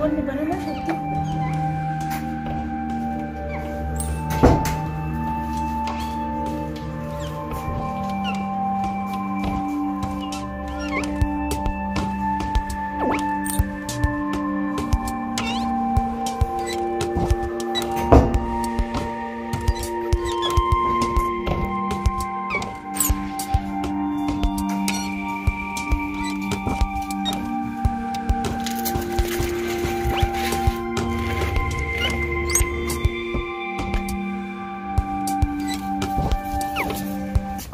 Wanni banana kottu.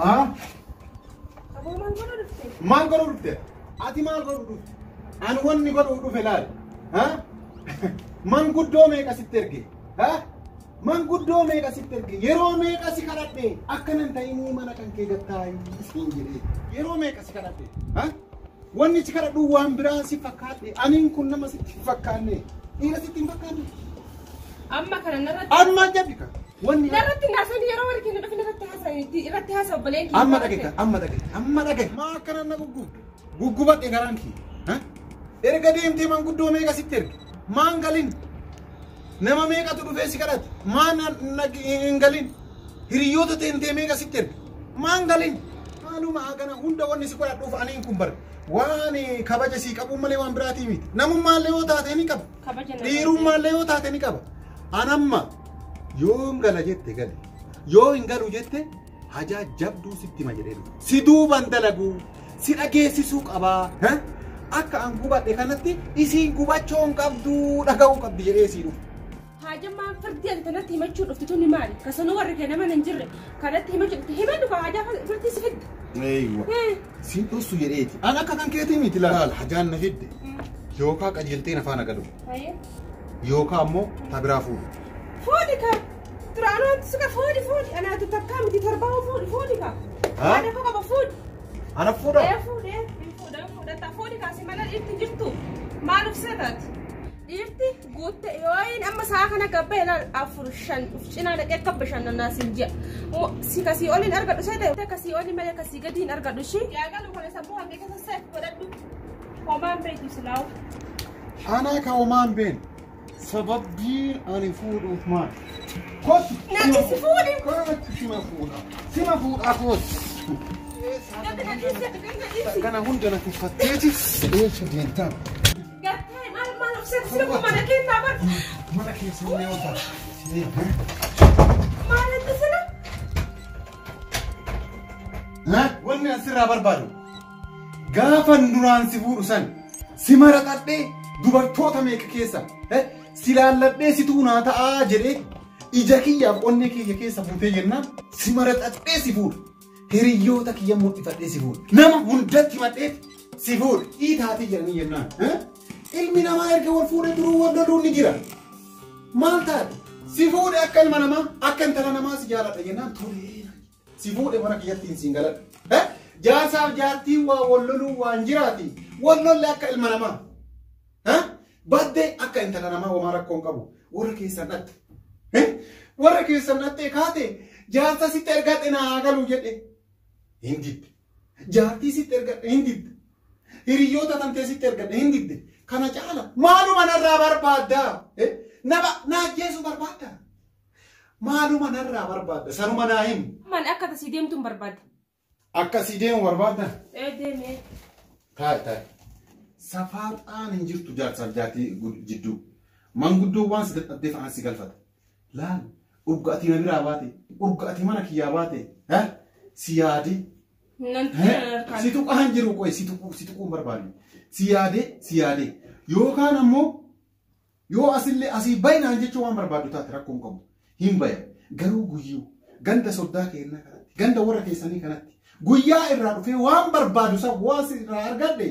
Ah? Aboo maal godhuu dhufte? Maal godhuu dhufte? Ati maal godhuu dhufte? Ani wanni godhuu dhufe laal. Ha? Manguddoo meeqa sitti erge? Ha? Manguddoo meeqa sitti erge? Yeroo meeqa si kadhadhe? Akkanan ta'inii mana kan kee gattaayi siin jedhee. Yeroo meeqa si kadhadhe? Ha? Wanni si kadhadhu waan biraa si fakkaadhe. Aniin kun nama sitti hin fakkaanne. Dhiira sitti hin fakkaanne. Amma kana narratti. Amma jedhi ka. Wanni Narratti naasanii yeroo warri keenya dhufe narratti haasa'e irratti haasa'e obboleen kiyya. Amma dhage amma dhage amma dhage maa akkana na guggubde guggubadhe garaan kee ha erga deemtee manguddoo meeqa sitti erge maan galin nama meeqatu dhufee si kadhate maan hin galin hiriyoota teentee meeqa sitti erge maan galin maaluma hagana hunda wanni si godhadhuuf aniin kun bar waan kabaja sii qabuun malee waan biraatii miti namummaallee yoo taate ni qaba Kabaja nama. dhiirummaallee yoo taate ni qaba anamma yoo hin gala jette gali yoo hin galu jette hajaa jabduu sitti hima jedhee dhufe. Si duuban dalaguu si dhageessisuu qabaa. Ha? Akka an gubadhe kanatti isiin gubachoo hin qabduu dhaga'uu qabdi jedhee sii dhufe. Haajammaan firdii ati tanatti himachuu dhufte tuni maali? Kasanuu warri kee nama hin jirre kanatti himachuu dhufte himadhu ka haajaa firdii si fidda. Eeywa. Siin dhossu jedheeti. An akka kan keetii miti laal hajaan na fidde. Yookaa qajeeltee na faana galu. Yookaa ammoo ta biraa fuudhu. Fuudhi ka. Duraanuu wanti suka fuudhi fuudhi anaatu takkaa miti torbaa fuudhi fuudhi ka. Ha? Waan akka qaba fuudhi. Ana fuudha. Ee fuudhi hin fuudha hin fuudhata fuudhi kaasi mana dhiirti jirtu maal ufsee taati? Dhiirti guutte yoo inni amma sa'a kana gabba ilaal 4 5 uf cinaa dhaqee akka bashannanaa siin ji'a. Si kasii oliin argadhu see ta'e kasii olii malee kasii gadi hin argadhu ishii. Yaa galu kana sammuu hangee keessa seef godhadhu. Homaan beektu silaawu. Anaa ka homaan been. Sababbiin ani fuudhuuf maal? Kottu. Naqisi fuudhi. Kottu sima fuudha. Sima fuudha kottu. Gadi naqisi gadi naqisi. Kana hunda na tuffatteeti eessa deemtaa? Gattee maal maal of seetu sila kun mana keessaa bar. Mana keessa illee yoo taate. Maal itti sila? Wanni asirraa barbaadu gaafan duraan si fuudhu san si maraqadhee dubartoota meeqa keessa si laalladhee si tuunaa ta'aa jedhee ija kiyyaaf onnee kiyya keessa fuutee jennaan si maraqadhee si fuudha. Hiriyoota kiyya mul'ifadhee si fuudha. Nama hundatti himadhee si fuudha. Dhiitaatii jedhanii jennaan. Ilmi namaa erga wal fuudhee duruu wal loluun ni jira. Maal taate? Si fuudhe akka ilma namaa akka intala namaa si jaaladha jennaan tolee. Si fuudhe mana kiyyatti hin siin galadha. Jaarsaaf jaartiin waa wal loluu waan jiraati. Wal lolle akka ilma namaa. Baddee akka intala namaa homaa rakkoo hin qabu. Warra keessan dhatte. Warra keessan dhattee kaate jaarsa sitti ergadhe naa galuu jedhe. Hin didde. Jaartii sitti ergadhe hin didde. Hiriyoota tantee sitti ergadhe hin didde. Kana caala maaluma narraa barbaaddaa? Nama na ajjeesuu barbaaddaa? Maaluma narraa barbaadda? Sanuma naa himi. Man akka tasii deemtu hin barbaadde. Akkasii deemu barbaaddaa? Ee deemee. Taa'i taa'i. Safaaxaan hin jirtu jaarsaaf jaartii jidduu. Manguddoo waan si dadhabdeef aan si galfata. Laal urga ati na biraa baate urga ati mana kiyyaa baate si yaadee. Nan Si tuqaan jiru qoy si tuquu si tuquu hin barbaanne. Si yaadee si yaadee yookaan ammoo yoo asillee asii bayinaan jechuun waan barbaaddu taate rakkoo hin qabu. Hin baya garuu guyyuu ganda soddaa keenyaa kanatti ganda warra keessanii kanatti guyyaa irraa dhufee waan barbaadu san waan sirraa argadhe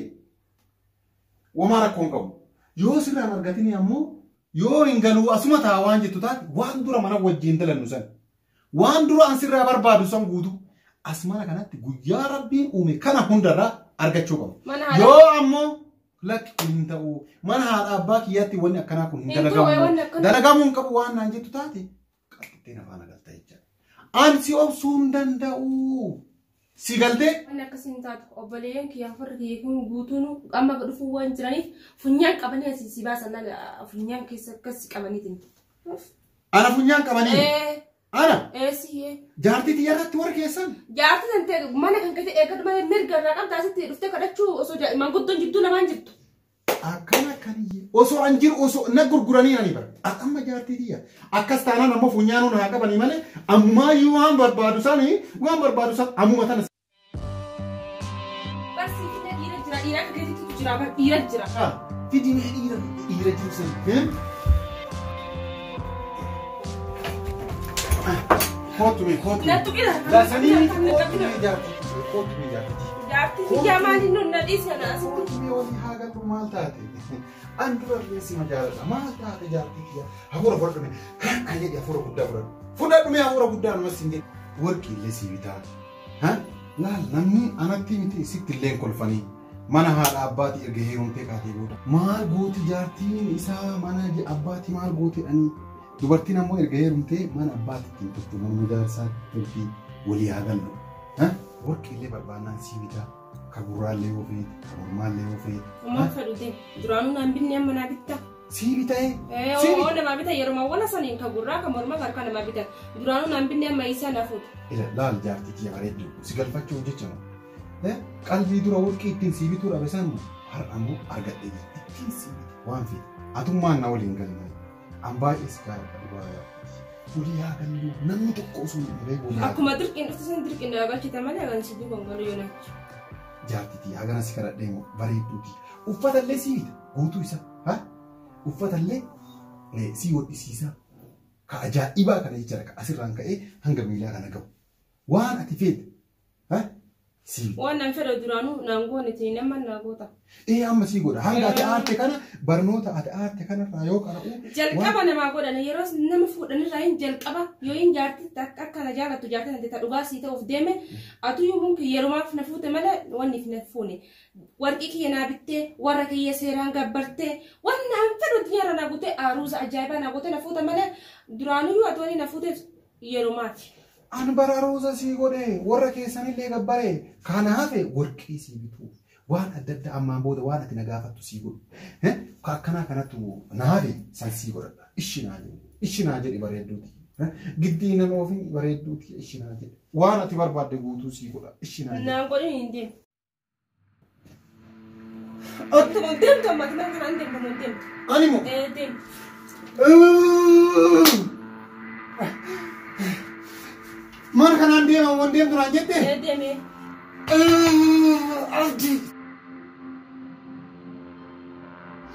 homaa rakkoo hin qabu. Yoo sirraan argatini ammoo yoo hin galuu asuma taa waan jettu taate waan dura mana wajjin dalannu san waan dura an sirraa barbaadu san guutuu as mana kanatti guyyaa rabbiin uume kana hundarraa argachuu qabu. Mana haadha- Yoo ammoo lakki kun hin ta'u mana haadha abbaa kiyyaatti wanni akkanaa kun hin Hin ta'u, dalagamu. wanni akkanaa- Dalagamuu hin qabu waan naan jettu taate qaxxitteen afaan agarta jechaadha. An si obsuu hin danda'u. Si galtee? Wanni akkasiin taatu obboleeyyan kiyyaa farra kiyya kun guutuun amma dhufuu waan jiraniif funyaan qabanii asii si baasan funyaan keessa akkas qabaniitiin. Ana funyaan qabanii? Ana? Ee siyyee. Jaartii tiyya irratti warra keessan? Jaartii san ta'e mana kan kee eeggatu malee mirga irraa qabda asitti dhuftee kadhachuu osoo maanguddoon jidduu lamaan jirtu. Akkana akkaniyye. Osoo an jiru osoo na gurguranii ani bara. Amma jaartii tiyya. Akkas taanaan ammoo funyaanuun haa qabanii malee ammaayyuu waan barbaadu sanii waan barbaadu san ammuma tana. Barsiifnee dhiira jira dhiira akka keetiitu jira bar dhiira jira. Fidi mee dhiira dhiira jiru sani. Kootu mee kootu. Nattu qila. Laasanii kootu mee jaartii kootu mee jaartii. Jaartii tiyyaa maaliin nun na dhiise na asitti. Kootu mee walii haa gallu maal taate? An dura reessi ma jaaladha maal taate jaartii tiyyaa? Hafuura fudhadhu mee kan jedhi hafuura guddaa fudhadhu. Fudhadhu mee hafuura guddaa numas hin jedhi. Warqii illee si bitaa. Laal namni anatti miti sitti illee kolfanii mana haadha abbaatii erga heerumtee kaatee booda. Maal gooti jaartiin isaa mana abbaatii maal gooti jedhanii dubartiin ammoo erga heerumtee mana abbaatti ittiin turtu mana jaarsaa tolfii walii haa gallu. Warqii illee barbaannaan sii bitaa. Ka gurraallee yoo feete, ka mormaallee yoo feete. Maal fedhu deem duraanuu naan binne amma naa bitta. Sii bita'ee? Oo namaa bita yeroo wala saniin ka gurraa ka mormaa harka namaa bitan duraanuu naan binne amma isaa na fuute. Ila laal jaartii tiyya bareeddu si galfachuuf jecha moo qalbii dura warqii ittiin sii bituu dhabe san har'a ammoo argadhee jira ittiin sii bite waan feete atummaan na waliin gali malee an baay'ee si jaaladha dhugaa yaa'u walii haa gallu namni tokko osoo hin dhibee walii haa Akkuma dirqiin dhufte san dirqiin na galchite malee kan si duuba hin galu yoo naachi. Jaartii tiyya hagana si kadhadhee moo bareedduuti uffata illee sii bita guutuu isa uffata illee sii hodhisiisa ka ajaa'ibaa kana jechaadha ka asirraan ka'ee hanga miilaa kana gahu. Waan ati feete sii bita. Waan naan fedhe duraanuu naan goone ta'e nama naa goota. Ee amma sii godha hanga ati aarte kana barnoota ati aarte kanarraa yoo qara'u. Jalqaba namaa godhan yeroo nama fuudhanirraa hin jalqaba yoo hin jaartii akka na jaalattu jaartii na dhugaa sii ta'uuf deeme atuyyuu mun yerumaaf na fuute malee wanni na fuune. Warqii kiyya naa bittee warra kiyya seeraan gabbartee waan naan fedhu addunyaarra naa guutee aruusa ajaa'ibaa naa guutee na fuute malee duraanuyyuu ati wanni na fuuteef yerumaati. An bara aruusa sii godhe warra keessanillee gabbare kanaaf warqii sii bituu waan adda addaa ammaan booda waan ati na gaafattu sii godhu. Ka akkanaa kanattu naafe san sii godhadha. Ishi naa jedhi. Ishi naa jedhi bareedduuti. Giddii nama ofii bareedduuti ishi naa jedhi. Waan ati barbaadde guutuu sii godha. Ishi naa jedhi. Naan godhin hin deemu. Ottuma hin deemtu amma ati mana kanaan deemtu hin deemtu. Ani moo? Ee deemtu. Mana kanaan deema waan deemtu naan jette? Ee deemee. Abdi.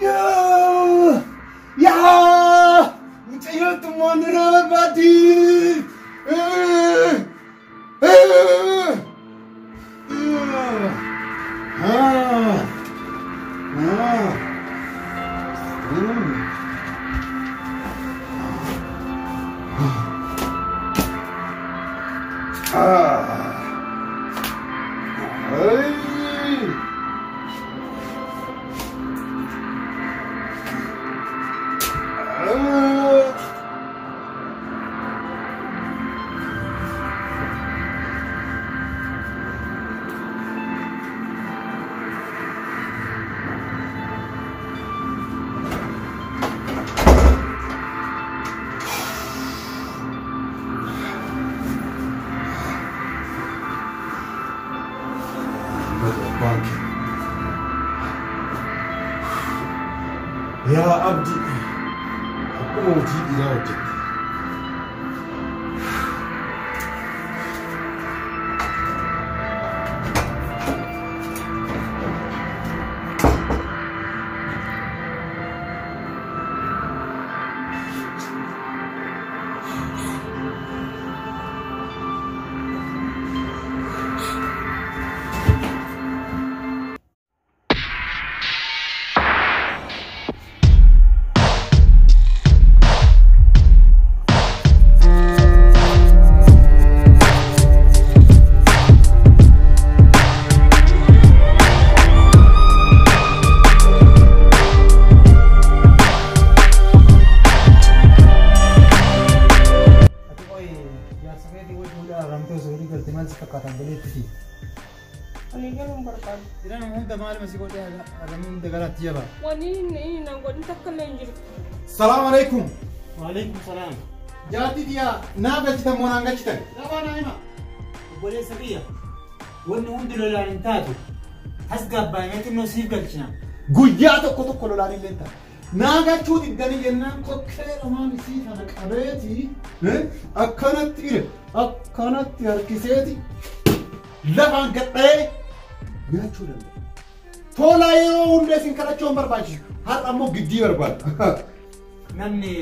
Yaa! Yaa! Mucayyoo tummaan nurraa barbaaddi! Yaa Abdi, akkuma hojii dhiiraa hojjette. Ani galuun barbaadu. Jiraan hunda maaluma si godhee hagamii hunda garaatti jabaa. Wanni inni naan godhin takka illee hin jirtu. Salaam alaikum. Waalaikum salaam. Jaartii tiyyaa naa galchitan moo naan galchitan? Lafaa naa hima. Obboleessa kiyya wanni hundi lolaan hin taatu. Tasgabbaa'ee xinnoo siif galchina. Guyyaa tokko tokko lolaan illee hin taatu. Naa galchuu diddanii jennaan kokkee lamaan isii kana qabeeti akkanatti ire akkanatti harkiseeti lafaan gadha'ee nyaachuu danda'a. Tola yeroo hunda isin kadhachuu hin barbaachisu. Har'a ammoo giddii barbaada. Namni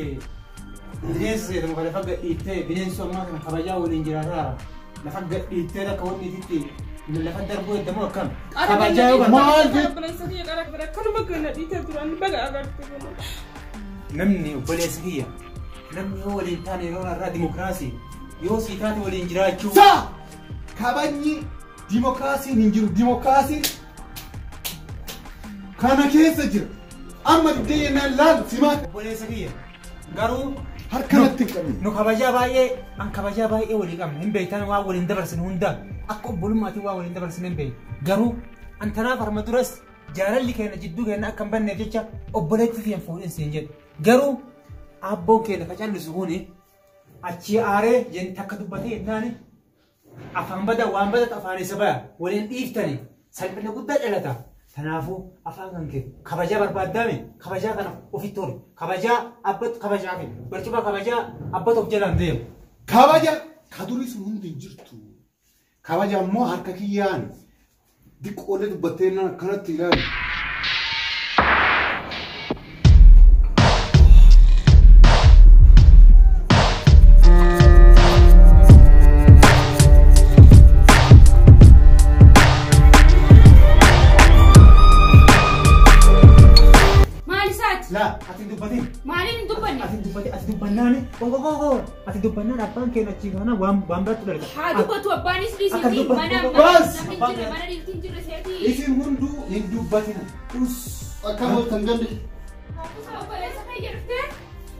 bineensa jedhamu kan lafa gadhiittee bineensi ammaa kana kabajaa waliin jiraataa lafa gadhiittee akka wanni isitti lafa darbuu eddamoo akkam. Kabajaa yoo Maal jedhu? Obboleessa kiyya qara bira akkanuma kana dhiitee duraan baga agarte kun. Namni obboleessa kiyya namni yoo waliin taane yeroo har'aa dimokiraasii yoo sii taate waliin jiraachuu. Saa! Kabajni dimokiraasiin hin jiru. Dimokiraasiin kana keessa jira. Amma diddee jennaan laal simaa Obboleessa kiyya garuu harka natti hin qabne. nu kabajaa baay'ee an kabajaa baay'ee walii qabna hin beektan waan waliin dabarsine hunda akka obbolummaatiin waan waliin dabarsine hin beeknu garuu an tanaaf harma duras jaalalli keenya jidduu keenya akka hin banneef jecha obboleetti fi hin fuudhin siin jedhu garuu abboon keenya ka callisu kuni achi aaree jen takka dubbatee jennaan afaan bada waan badatu afaan isa baya waliin dhiiftani salphina guddaa dhalata. Kanaafuu afaan kan kee kabajaa barbaadame kabajaa kana ofitti hori kabajaa abbatu kabajaa fi barcuma kabajaa abbatu of jalaan deemu. Kabaja ka durii sun hundi hin jirtu. Kabaja ammoo harka kiyyaan diqqoolee dubbattee jennaan akkanatti ilaalu. Maal isaati? Laa ati hin dubbatin Maaliif hin dubbanne? ati hin dubbatin ati dubbannaani qoqoqoqo ati dubbannaan abbaan keenya achii kana waan waan biratti dhalata. Haa dubbatu abbaanis Akka dhiisiiti dubbatu mana Bas! namni hin jirre mana dhiirti hin jirre seetii. Isin hunduu hin dubbatina. Us. Akkam ooltan gandi. Obboleessa kiyya dhuftee?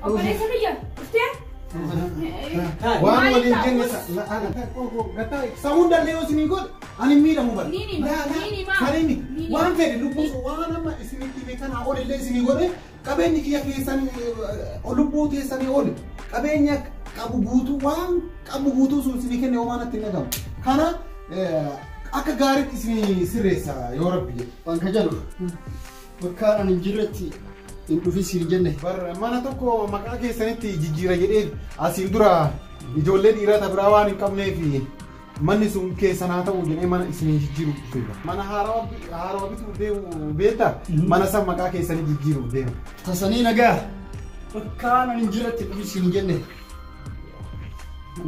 Obboleessa kiyya dhuftee? Waan waliin jenne samuun dallee yoo isinii godhe ani miidhamu bara. Niin hima, niin hima. Kan miti. Niin hima. Waan fedhe lubbuu waan amma isinitti hime kanaa ol illee isinii godhe qabeenyi kiyya keessanii lubbuu teessanii ol qabeenya qabu guutuu waan qabu guutuu sun isinii kenne homaa natti hin dhagamu. Kana akka gaariitti isinii sirreessa yoo rabbi jedhe. Waan ka jedhu bakka ani hin jirretti hin dhufin siin jenne. Bar mana tokko maqaa keessanitti jijjiira jedhee asiin dura ijoollee dhiirota biraa waan hin qabneef manni sun keessan haa ta'u jedhee mana isinii jijjiiruuf dhufeera. Mana haarawaa bituuf deemu beektaa? Mana san maqaa keessanii jijjiiruuf deema. Tasanii nagaa bakka ani hin jirretti dhufin siin jenne.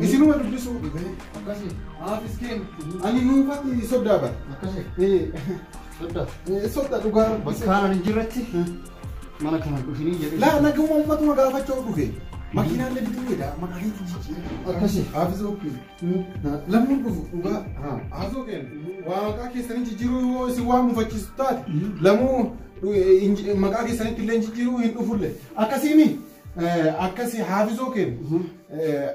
Isinuma dubbisuu dhufe. Akkasii Haafis kennu. Ani nuufatti soddaa bara. akkasii soddaa. Soddaa dhugaa. Bakka ani hin jirretti mana kana dhufinii jedhe. Laa naguma uummatuma gaafachuu dhufe. Makiinaallee bituu fedha maqaa keetti jijjiira. Akkasii. Haafisoo kennu. Lammuun dhufu dhugaa. Haafisoo kennu. Waa maqaa keessanii jijjiiruu yoo isin waan mufachiisu taate lamuu maqaa keessanitti illee jijjiiruu hin dhufullee. Akkasiimi akkasi haafisoo kennu.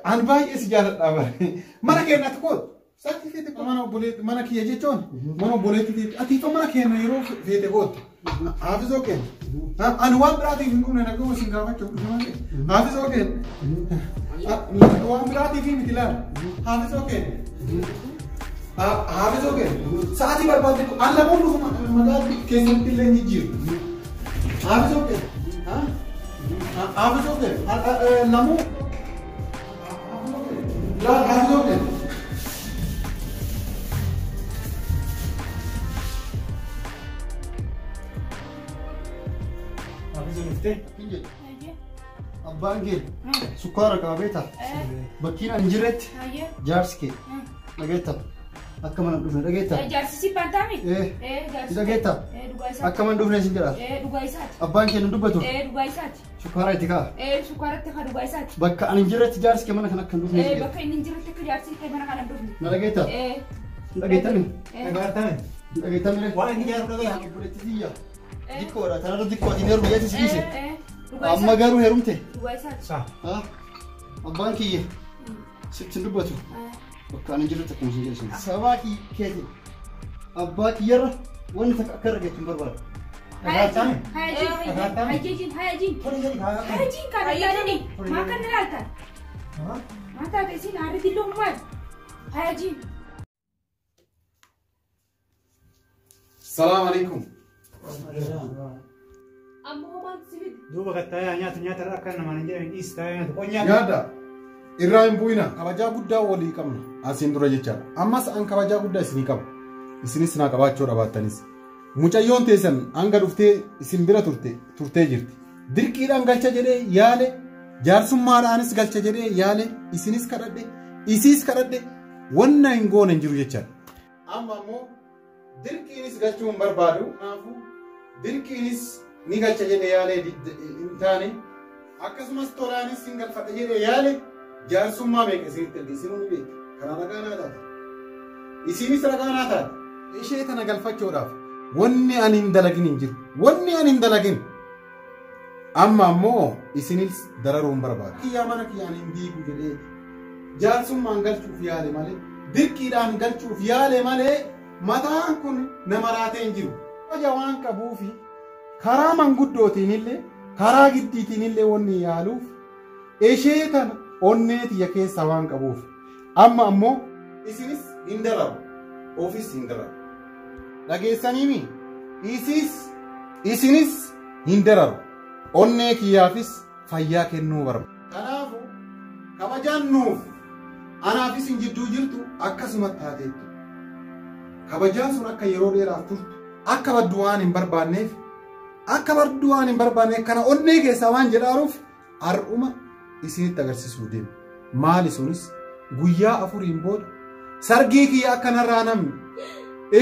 An baay'ee si jaaladha bare. Mana keenyatti kootu. Sa'aatii feete mana obboleetti mana kiyya jechuun mana obboleetti teetti ati ifa mana keenya yeroo feete kootu. Haafisoo kennu. Ani waan biraatiif hin dhufne naguma isin gaafachuu dhufe malee. Haafisoo kennu. Waan biraatiif miti laala. Haafisoo kennu. Haafisoo kennu. Sa'aatii barbaadde an lamuun dhufu maqaa keessanitti illee hin jijjiiru. Haafisoo kennu. Haafisoo kennu. Lamuu. Laala haafisoo kennu. Haafisoo dhuftee? Hin jedhe. Abbaan kee sukkaara qaba beektaa? Bakkiin ani hin jirretti jaarsi kee dhageetta akka mana hin dhufne dhageetta. Jaarsi si bantaami? Eh. Dhageetta Dhugaa isaati. akka mana hin dhufne sin jedha. Dhugaa isaati. Abbaan kee hin dubbatu Dhugaa isaati. sukkaara itti kaa'a. Sukkaara haa dhugaa isaati. Bakka ani hin jirretti jaarsi kee mana kana akka hin dhufne sin jedha. Bakka inni hin jirretti akka jaarsi kee mana kana hin dhufne. Na dhageetta? Dhageettani? Dhagaartame. Dhageettamire? Waan inni jaaru dhagaya. Obboleetti tiyya. Xiqqoodha tanarra xiqqoo ati heerumte jechi si dhiise. Dhugaa Amma isaati. garuu heerumte. Dhugaa isaati. Saa. Ha? Abbaan kiyya sitti hin dubbatu. Bakka ani hin jirretti akkuma sin jedhe. Sababa keetiin Abbaa kiyyarra wanni takka akka irra geessu hin barbaadu. Dhagaattaan. Hayajiin hayajiin hayajiin Tole jedhi haa. hayajiin kana yaadani maa kan ilaaltan maa taate isin harri dilloo maal hayajiin. Salaam alaikum. Amma homaan si fide. Duuba gattaayaa nyaata nyaata irra akka namaan hin jedhamin dhiis taa'ee nyaata. Qonyaa. Nyaata irraa hin bu'ina. Kabajaa guddaa walii qabna asiin dura jechaadha. Ammas an kabajaa guddaa isinii qaba. Isinis naa qabaachuu dhabaattanis. Mucayyoon teessan hanga dhuftee isin bira turte turtee jirti. Dirqiidhaan galcha jedhee yaale jaarsummaadhaanis galcha jedhee yaale isinis kadhadhe isiis kadhadhe wanna hin goone hin jiru jechaadha. Amma ammoo dirqiinis galchuu hin barbaadu. Kanaafuu dirqiinis ni galcha jedhee yaalee hin taane akkasumas tolaanis hin galfadhe jedhee yaale jaarsummaa meeqa isinitti erge isinuu ni beektu. Kana ragaa naa taate. Isinis ragaa naa taate. Ishee tana galfachuudhaaf wanni ani hin dalagin hin jiru. Wanni ani hin dalagin. Amma ammoo isinis dararuu hin barbaadu. Kiyyaa mana kiyyaan hin diigu jedhee jaarsummaan galchuuf yaale malee dirqiidhaan galchuuf yaale malee mataan kun nama raatee hin jiru. Kabaja waan qabuufi karaa manguddootiin illee karaa giddiitiin illee wanni yaaluuf ishee tana onnee tiyya keessa waan qabuuf amma ammoo isinis hin dararu ofis hin dararu. Dhageessaniimi isiis isinis hin dararu onnee kiyyaafis fayyaa kennuu barbaada. Kanaafuu kabajaan nuuf anaafis hin jidduu jirtu akkasuma taateetti. Kabajaan sun akka yeroo dheeraaf turtu akka baddu waan hin barbaanneef akka baddu waan hin barbaanneef kana onnee keessaa waan jedhaaruuf har'uma isinitti agarsiisuu deema. Maali sunis guyyaa 4 booda sargii kiyya akka narraa namni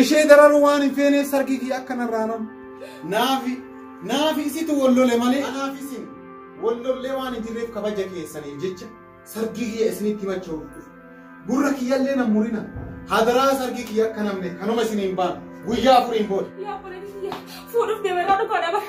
ishee dararuu waan hin feeneef sargii kiyya akka narraa namni naafi isitu wal lole malee anaaf isin wal lollee waan hin jirreef kabaja keessaniif jecha sargii kiyya isinitti himachuuf dhufe. Gurra kiyyallee nan murina. Hadaraa sargii kiyya akka namne kanuma isiniin baanu guyyaa 4 booda. Yaa obboleettii kiyya fuudhuuf deemarraa dhugaadha bara.